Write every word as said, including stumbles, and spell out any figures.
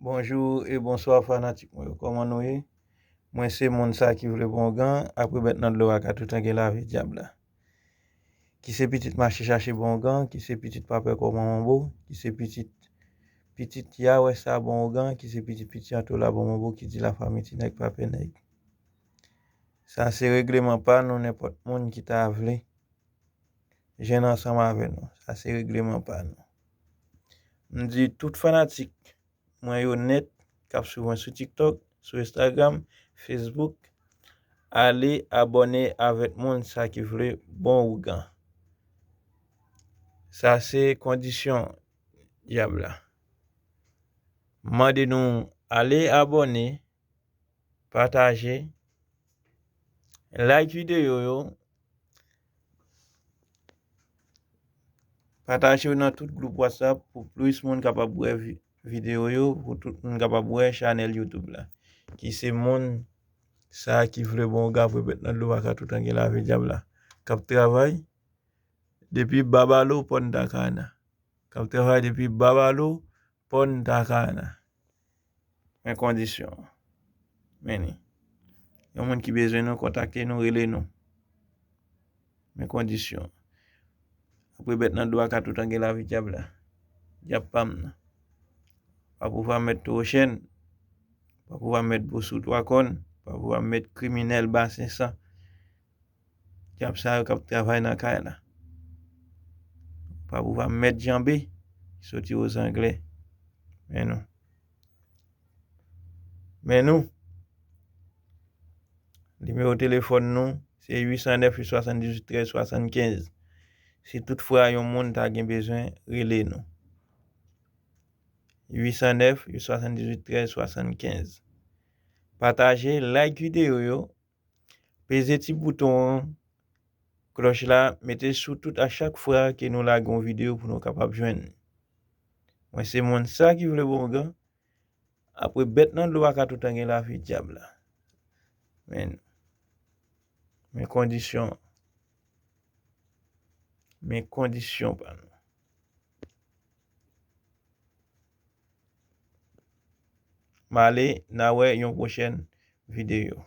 Bonjou e bonswa fanatik mwen yo, kòman nou ye? Mwen se moun sa ki vle bon ougan, apre bèt nan dlo a ka toutan gen lavi dyab la. Ki se pitit mache chache bon ougan, ki se pitit pa pè kò manman bo, ki se pitit pitit ya wè sa bon ougan, ki se pitit pitit anto la bon manbo, ki di lafanmi ti nèg pa pè nèg. Sa se regleman pa nou, nenpòt moun ki ta vle jwenn ansanm avè nou. Sa se regleman pa nou. M di tout fanatik mwen yo nèt k ap swiv mwen sou TikTok, sou Instagram, Facebook, ale abòne avèk moun sa ki vle bon ougan. Sa se kondisyon dyab la. M mande nou ale abòne, pataje, like videyo yo, pataje yo nan tout gwoup WhatsApp pou plis moun kapab wè vi- videyo yo, pou tout moun kapab wè chanèl YouTube la. Ki se moun sa ki vle bon ougan, apre bèt nan dlo a ka toutan gen lavi dyab la. K ap travay depi Babalo, Punta Cana. K ap travay depi Babalo, Punta Cana. Men kondisyon. Men li. Yon moun ki bezwen nou, kontakte nou, rele nou. Men kondisyon. Apre bèt nan dlo a ka toutan gen lavi dyab la. Dyab pa m nan. Pa pouvwa mèt Toro Chèn. Pa pouvwa mèt Bosou Twa Kòn. Pa pouvwa mèt kriminèl Basen San. Dyab sa yo k ap travay nan kay la. Pa pouvwa mèt Janbe, ki soti Ozanglè. Men nou. Men nou. Nimewo telefòn nou, se uit san nèf uit swasanndizuit trèz swasannkenz. Si toutfwa yon moun ta gen bezwen, rele nou. Uit san nèf uit swasanndizuit trèz swasannkenz. Pataje, like videyo yo, peze ti bouton an, klòch la, mete sou tout a chak fwa ke nou lage yon videyo pou nou kapab jwenn li. Mwen se moun sa ki vle bon ougan, apre bèt nan dlo a ka toutan gen lavi dyab la. Men, men kondisyon. Men kondisyon pa nou. M ale, n a wè yon pwochèn videyo.